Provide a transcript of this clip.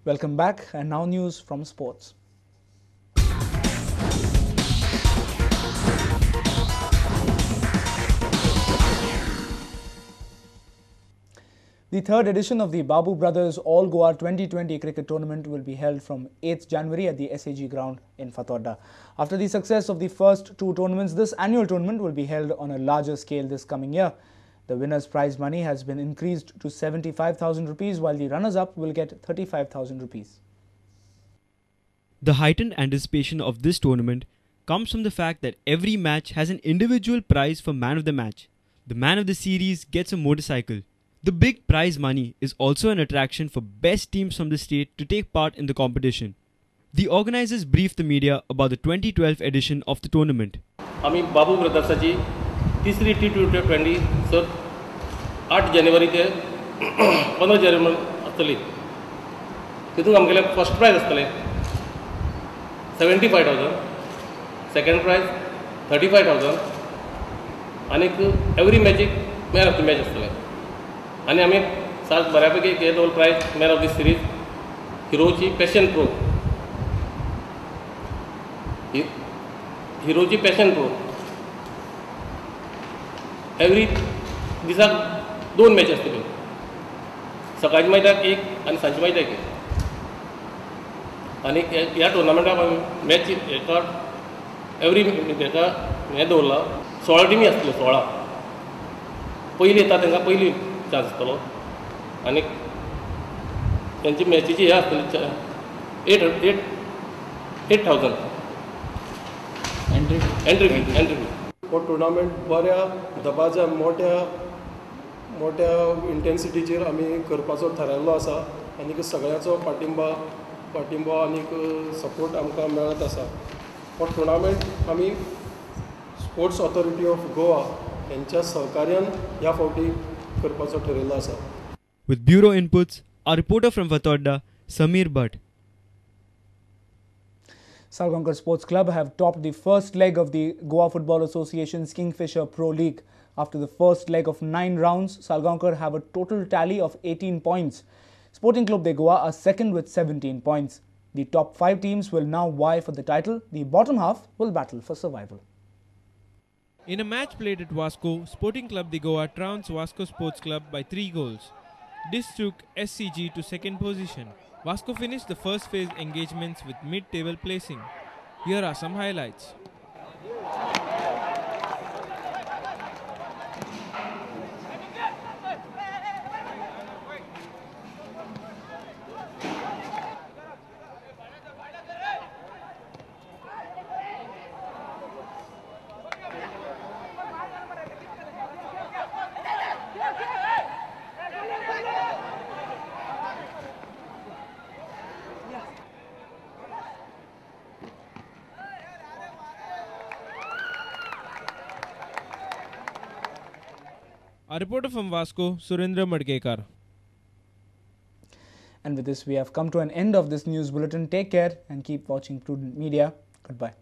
Welcome back, and now news from sports. The third edition of the Babu Brothers All Goa 2020 Cricket Tournament will be held from 8th January at the SAG ground in Fatorda. After the success of the first two tournaments, this annual tournament will be held on a larger scale this coming year. The winner's prize money has been increased to 75,000 rupees, while the runners-up will get 35,000 rupees. The heightened anticipation of this tournament comes from the fact that every match has an individual prize for man of the match. The man of the series gets a motorcycle. The big prize money is also an attraction for best teams from the state to take part in the competition. The organizers briefed the media about the 2012 edition of the tournament. आमी बाबू ब्रदर्साची तिसरी T20 सर्त 8 जानेवारी ते 15 जानेवारी आसतली. तितून आमगेले फर्स्ट प्रायज आसतलें 75,000, सेकंड प्रायज 35,000 आनीक एवरी मॅचीक मॅन ऑफ the match आसतलें. आनी आमी सात बऱ्यापैकी हे दवरला prize man of the series हिरोची passion pro, हिरोची passion pro. Every दिसाक 2 मॅच आसतल्यो, सकाळच्या मैदाक एक आनी सांजच्या मैदाक एक. आनी ह्या टुर्नामेंटाक आमी मॅच हेका एवरी हेका हें दवरलां 16 टिमी आसतल्यो, 16 पयलीं येता तांकां पयलीं चान्स आसतलो आनी तेंची मॅचीची हें आसतली 8,000 एंट्री फी. हो टुर्नामेंट बऱ्या दबाज्या मोठ्या मोठ्या इंटेन्सिटीचेर आमी करपाचो थारायल्लो आसा आनी सगळ्यांचो पाठिंबो आनीक सपोर्ट आमकां मेळत आसा. हो टुर्नामेंट आमी स्पोर्ट्स ऑथॉरिटी ऑफ गोवा हेंच्या सहकार्यान ह्या फावटी करपाचो ठरयल्लो आसा. With bureau inputs, our reporter from Fatorda, Sameer Bhatt. Salgaonkar Sports Club have topped the first leg of the Goa Football Association's Kingfisher Pro League. After the first leg of 9 rounds, Salgaonkar have a total tally of 18 points. Sporting Club de Goa are second with 17 points. The top 5 teams will now vie for the title. The bottom half will battle for survival. In a match played at Vasco, Sporting Club de Goa trounced Vasco Sports Club by 3 goals. This took SCG to second position. Vasco finished the first phase engagements with mid-table placing. Here are some highlights. A reporter from Vasco, Surendra Madkekar. And with this, we have come to an end of this news bulletin. Take care and keep watching Prudent Media. Goodbye.